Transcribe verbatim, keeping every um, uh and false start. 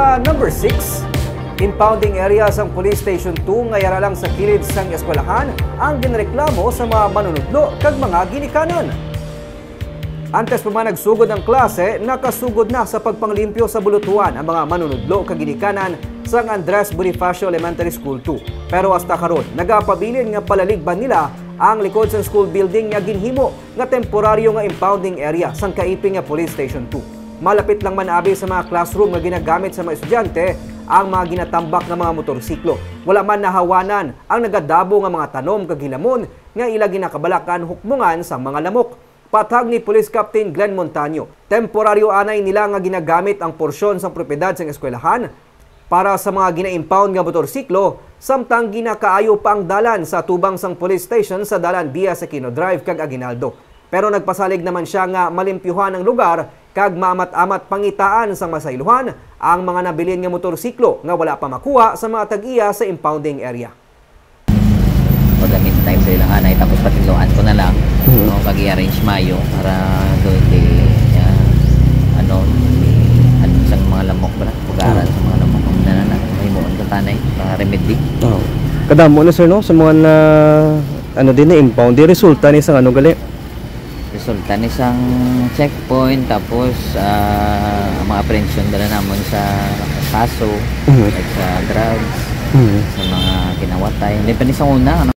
Number six, impounding area sang Police Station two nga yara lang sa kilid sang eskwelahan ang ginreklamo sa mga manunudlo kag mga ginikanan. Antes pa man nagsugod ang klase, nakasugod na sa pagpanglimpyo sa bulutuan ang mga manunudlo kag ginikanan sang Andres Bonifacio Elementary School two. Pero hasta karon, nagapabilin nga palaligban nila ang likod sang school building nga ginhimo nga temporaryo nga impounding area sang kaiping nga Police Station two. Malapit lang man abi sa mga classroom nga ginagamit sa mga estudyante ang mga ginatambak nga mga motorsiklo. Wala man nahawanan ang nagadabo nga mga tanom kag hilamon nga ila ginakabalakan hukmongan sang mga lamok. Patag ni Police Captain Glenn Montaño, temporaryo anay nila nga ginagamit ang porsyon sang propiedad sang eskwelahan para sa mga gina-impound nga motorsiklo, samtang ginakaayo pa ang dalan sa tubang sang police station sa dalan Diaz Aquino Drive kag Aguinaldo. Pero nagpasalig naman siya nga malimpyuhan ang lugar kag maamat-amat pangitaan sang masaylohan ang mga nabilin nga motorsiklo nga wala pa makuha sa mga tag-iya sa impounding area. Pag-meantime sa ilang anay, tapos patinluan ko na lang, Mhm. no, pag-i-arrange mayo para doon di, ah, ano, di, ano sa mga lamok ba, pag-aaral sa mga lamok, ang nanana, mahimuon ko tanay, para remedy. Oh. Kadamo na, sir, no, sa mga na, ano din, na impound. Di resulta ni sa ano gali? Resulta ni sang checkpoint, tapos ah, ang mga apprehension dala namon sa kaso, Mhm. like sa drugs, Mhm. sa mga kinawatay. Hindi pa ni sa una, ano?